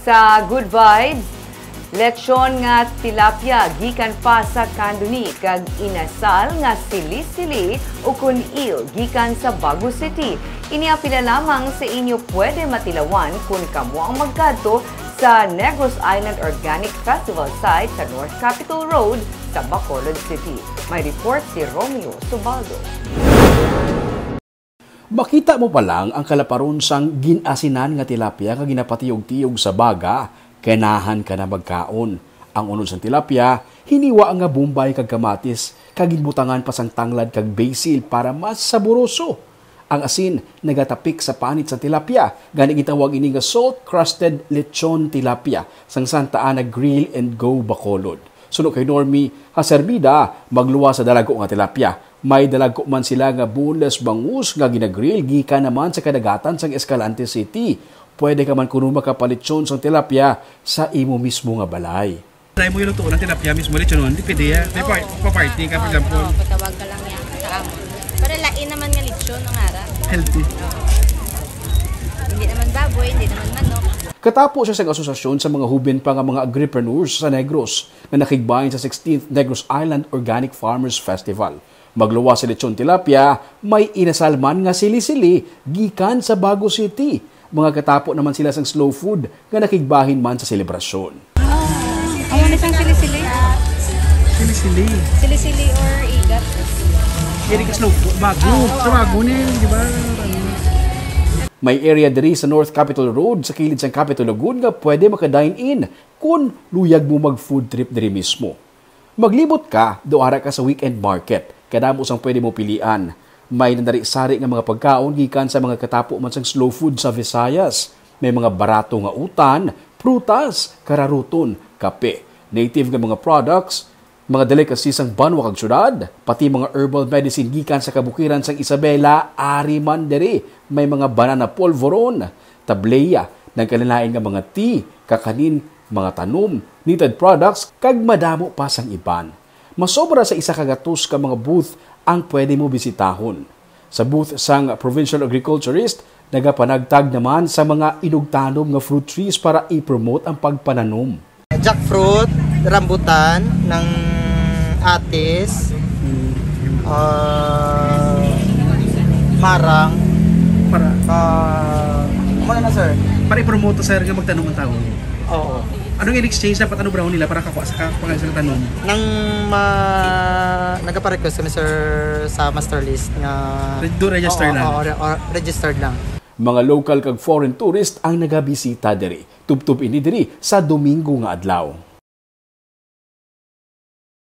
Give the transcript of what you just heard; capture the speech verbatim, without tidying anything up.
Sa Good Vibes, lechon nga tilapia gikan pa sa Candoni kag inasal nga sili-sili o kun eel gikan sa Bago City. Ini ang pila lamang sa inyo pwede matilawan kun kamo ang magkadto sa Negros Island Organic Festival site sa North Capitol Road sa Bacolod City. May report si Romeo Subaldo. Makita mo pa lang ang kalaparon sang gin-asinan nga tilapia nga ginapatiyog-tiyog sa baga, ganahan ka na magkaon. Ang unod sang tilapia, hiniwa nga bombay kag kamatis, kag ginbutangan pa sang tanglad kag basil para mas saboroso. Ang asin nagatapik sa panit sa tilapia, gani gitawag ini nga salt-crusted lechon tilapia sang Santa Ana Grill and Go Bacolod. Suno kay Normie Hacermida, magluwas sa dalagko nga tilapia. May dalagko man sila nga boneless bangus nga ginagrill gikan naman sa kadagatan sang Escalante City. Pwede ka man kuno makapalechon sang tilapia sa imo mismo nga balay. Try mo yung lutuon ng tilapia mismo, lechonon, depende ya. May par- pa-party ka, for example. Oo, patawag ka lang niya sa amo. Pero lain naman nga lechon ang ara. Healthy. Hindi naman baboy, hindi naman manok. Katapo siya sa asosasyon sa mga hubin pa nga mga agripreneurs sa Negros nga nakigbahin sa sixteenth Negros Island Organic Farmers Festival. Magluwas sa lechon tilapia, may inasal man nga sili-sili gikan sa Bago City. Mga katapo naman sila sang slow food nga nakigbahin man sa selebrasyon. Amo ni sang sili-sili. Sili-sili. Sili-sili or igat. Dili ka slow food. Bago. Sa bago ni, di ba? May area diri sa North Capitol Road, sa kilid sang Capitol Lagoon, nga pwede maka-dine-in kun luyag mo mag-food trip diri mismo. Maglibot ka, daw ara ka sa weekend market. Kadamo sang pwede mo pilian. May nanari-sari nga mga pagkaon gikan sa mga katapo man sang slow food sa Visayas. May mga barato nga utan, prutas, kararuton, kape, native nga mga products, mga delicacy sang banwa kag syudad, pati mga herbal medicine gikan sa kabukiran sang Isabela, ari man diri. May mga banana polvoron, tableya, nagkalain-lain nga mga tea, kakanin, mga tanom, knitted products, kag madamo pa sang iban. Masobra sa isa ka gatos ka mga booth ang pwede mo bisitahon. Sa booth sang Provincial Agriculturist, nagapanagtag naman sa mga inugtanom nga fruit trees para i-promote ang pagpananom. Jackfruit, rambutan, ng atis, ah, marang, Para ah, wala na sir. Para i-promote, sir, nga magtanom ang tao. Oo. Anong in exchange dapat ano brown nila para kakuha sa ka- pagkain sa tanom? Nang ma nagapa-request kami sir sa master list nga Re- do register Oo, lang. Oo, re- or- registered lang. Mga local kag foreign tourist ang nagabisita diri. Tubtob ini diri sa Domingo nga adlaw.